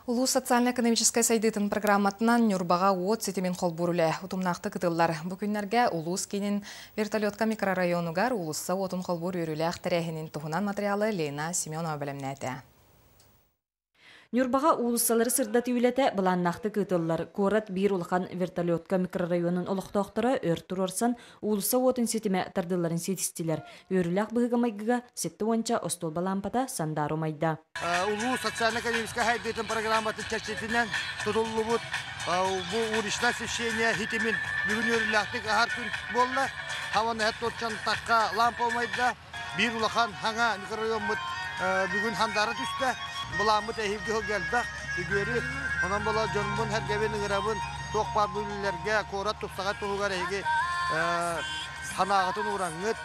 Улуус социально-экономическай сайдыытын программатынан Ньурбаҕа уот ситимин холбуур үлэ утумнаахтык ыытыллар. Бу күннэргэ улуус киинин вертолетка микрорайонугар уулусса уотун холбуур үөрүүлээх тэрээһинин туһунан материалы Лена Семенова бэлэмнээтэ. Ньурбаҕа уулуссалары сырдатыы үлэтэ былааннаахтык ыытыллар. Куорат биир улахан вертолетка микрорайонун олохтоохторо өр туруорсан, уулусса уотун ситимэ тардылларын ситистилэр. Үөрүүлээх быһыыга-майгыга 70 остуолба лаампата сандаару умайда. Улуус социально-экономическай сайдыытын программатын чэрчитинэн тутуллубут бу уличное освещение ситимин бүгүн үөрүүлээхтик аһар күн буолла. Хаван эһэт тахха лампа умайда. Биир улахан хаҥа микрорайоммут бүгүн хандаара түстэ. Былааммыт эһиилги сылга элбэх, үгүөрү. Онон була дьонмун сэргэбин ыҥырабын, туох баар бүлүүлэргэ, куорат тупсаҕай туһугар эһиги санааҕытын уураҥҥыт,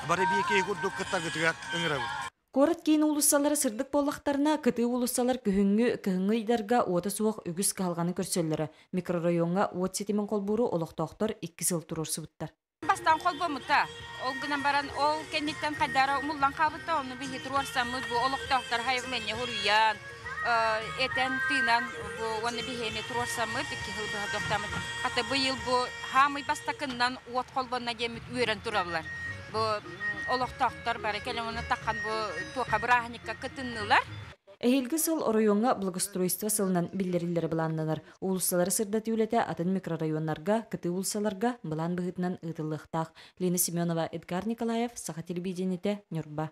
бары биир киһи курдук кыттаргытыгар ыҥырабын. Куорат киин уулуссалара сырдык буоллахтарына, кытыы уулуссалар күһүҥҥү, кыһыҥҥы ыйдарга уота суох үгүс кыһалҕаны көрсөллөрө. Микрорайоҥҥа уот ситимин холбууру олохтоохтор 2 сыл туруорсубуттар. Бастаан холбоммута. Ол гынан баран, ол кэнниттэн хайдара умуллан хаалбыта, онно биһи туруорсаммыт бу олохтоохтор хайвменне хуруйан, этэн тыынан бу уонна биһиэми туруорсаммыт 2 сыл быһа тохтаммыт. Хата быйыл бу хаамый бастакыннан уот холбонно диэммит үөрэн тураллар. Бу олохтоохтор бары кэлэн уонна таххан бу туоха бырааһынньыкка кытыннылар. Эһиилги сыл оройуоҥҥа благоустройство сылынан биллэриллэрэ былааннанар. Уулуссалары сырдатыы үлэтэ атын микрорайоннарга, кытыы уулуссаларга былаан быһыытынан ыытыллыахтаах. Лина Семенова, Эдгар Николаев, Саха телевидениетэ, Ньурба.